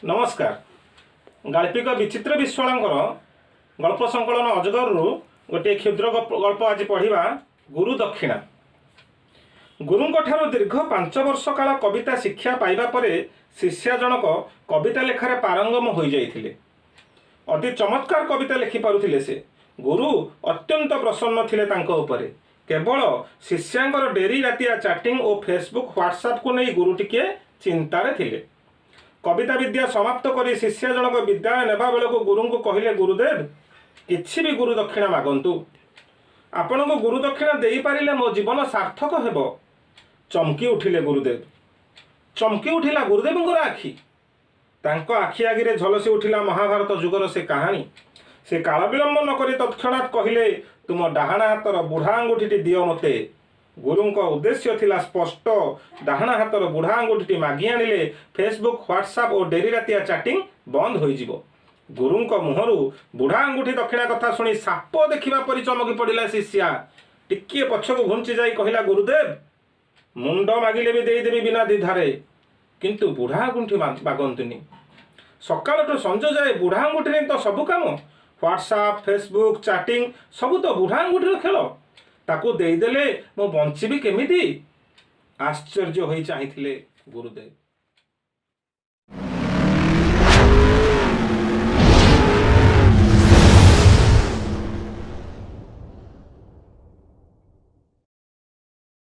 ନମସ୍କାର। ଗାଳ୍ପିକ ବିଚିତ୍ର ବିଶ୍ୱାଳଙ୍କର ଗଳ୍ପ ସଂକଳନ ଅଜଗରରୁ ଗୋଟିଏ କ୍ଷୁଦ୍ର ଗଳ୍ପ ଆଜି ପଢ଼ିବା, ଗୁରୁ ଦକ୍ଷିଣା। ଗୁରୁଙ୍କଠାରୁ ଦୀର୍ଘ 5 ବର୍ଷ କାଳ କବିତା ଶିକ୍ଷା ପାଇବା ପରେ ଶିଷ୍ୟା ଜଣକ କବିତା ଲେଖାରେ ପାରଙ୍ଗମ ହୋଇଯାଇଥିଲେ। ଅତି ଚମତ୍କାର କବିତା ଲେଖିପାରୁଥିଲେ ସେ। ଗୁରୁ ଅତ୍ୟନ୍ତ ପ୍ରସନ୍ନ ଥିଲେ ତାଙ୍କ ଉପରେ। କେବଳ ଶିଷ୍ୟାଙ୍କର ଡେରି ରାତିଆ ଚାଟିଂ ଓ ଫେସବୁକ୍, ହ୍ୱାଟ୍ସଆପ୍କୁ ନେଇ ଗୁରୁ ଟିକିଏ ଚିନ୍ତାରେ ଥିଲେ। କବିତା ବିଦ୍ୟା ସମାପ୍ତ କରି ଶିଷ୍ୟା ଜଣକ ବିଦାୟ ନେବା ବେଳକୁ ଗୁରୁଙ୍କୁ କହିଲେ, "ଗୁରୁଦେବ, କିଛି ବି ଗୁରୁ ଦକ୍ଷିଣା ମାଗନ୍ତୁ। ଆପଣଙ୍କୁ ଗୁରୁ ଦକ୍ଷିଣା ଦେଇପାରିଲେ ମୋ ଜୀବନ ସାର୍ଥକ ହେବ।" ଚମକି ଉଠିଲେ ଗୁରୁଦେବ। ଚମକି ଉଠିଲା ଗୁରୁଦେବଙ୍କର ଆଖି। ତାଙ୍କ ଆଖି ଆଗରେ ଝଲସି ଉଠିଲା ମହାଭାରତ ଯୁଗର ସେ କାହାଣୀ। ସେ କାଳ ବିଳମ୍ବ ନ କରି ତତ୍କ୍ଷଣାତ୍ କହିଲେ, "ତୁମ ଡାହାଣ ହାତର ବୁଢ଼ା ଆଙ୍ଗୁଠିଟି ଦିଅ ମୋତେ।" ଗୁରୁଙ୍କ ଉଦ୍ଦେଶ୍ୟ ଥିଲା ସ୍ପଷ୍ଟ। ଡାହାଣ ହାତର ବୁଢ଼ା ଆଙ୍ଗୁଠିଟି ମାଗି ଆଣିଲେ ଫେସବୁକ୍, ହ୍ୱାଟ୍ସଆପ୍ ଓ ଡେରି ରାତିଆ ଚାଟିଂ ବନ୍ଦ ହୋଇଯିବ। ଗୁରୁଙ୍କ ମୁହଁରୁ ବୁଢ଼ା ଆଙ୍ଗୁଠି ଦକ୍ଷିଣା କଥା ଶୁଣି ସାପ ଦେଖିବା ପରି ଚମକି ପଡ଼ିଲା ଶିଷ୍ୟା। ଟିକିଏ ପଛକୁ ଘୁଞ୍ଚି ଯାଇ କହିଲା, "ଗୁରୁଦେବ, ମୁଣ୍ଡ ମାଗିଲେ ବି ଦେଇଦେବି ବିନା ଦ୍ୱିଧାରେ, କିନ୍ତୁ ବୁଢ଼ା ଆଙ୍ଗୁଠି ମାଗନ୍ତୁନି। ସକାଳଠୁ ସଞ୍ଜ ଯାଏ ବୁଢ଼ା ଆଙ୍ଗୁଠିରେ ତ ସବୁ କାମ। ହ୍ୱାଟ୍ସଆପ୍, ଫେସବୁକ୍, ଚାଟିଂ ସବୁ ତ ବୁଢ଼ା ଆଙ୍ଗୁଠିର ଖେଳ। ତାକୁ ଦେଇଦେଲେ ମୁଁ ବଞ୍ଚିବି କେମିତି?" ଆଶ୍ଚର୍ଯ୍ୟ ହୋଇ ଚାହିଁଥିଲେ ଗୁରୁଦେବ।